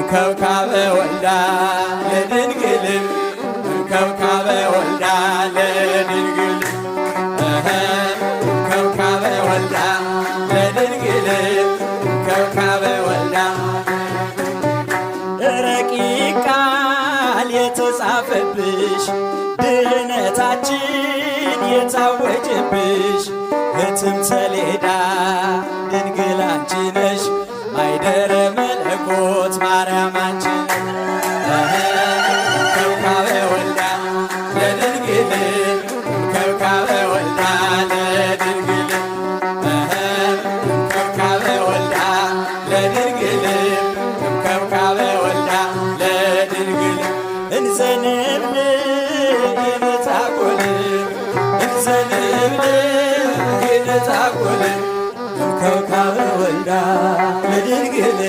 እምከብካበ ወልዳ ለድንግል፣ እምከብካበ ወልዳ ለድንግል፣ እምከብካበ ወልዳ ለድንግል፣ እምከብካበ ወልዳ። ረቂቅ ቃል የተጻፈብሽ፣ ድህነታችን የታወጀብሽ ህትም ሰሌዳ ድንግል አንቺ ነሽ፣ ማይደረ መለኮት ማርያም አንቺ ነሽ። እምከብካበ ወልዳ ለድንግል፣ እምከብካበ ወልዳ ለድንግል፣ እምከብካበ ወልዳ ለድንግል፣ እምከብካበ ወልዳ ለድንግል። እንዘንብል ይነታቆል፣ እንዘንብል ይነታቆል፣ እምከብካበ ወልዳ ለድንግል።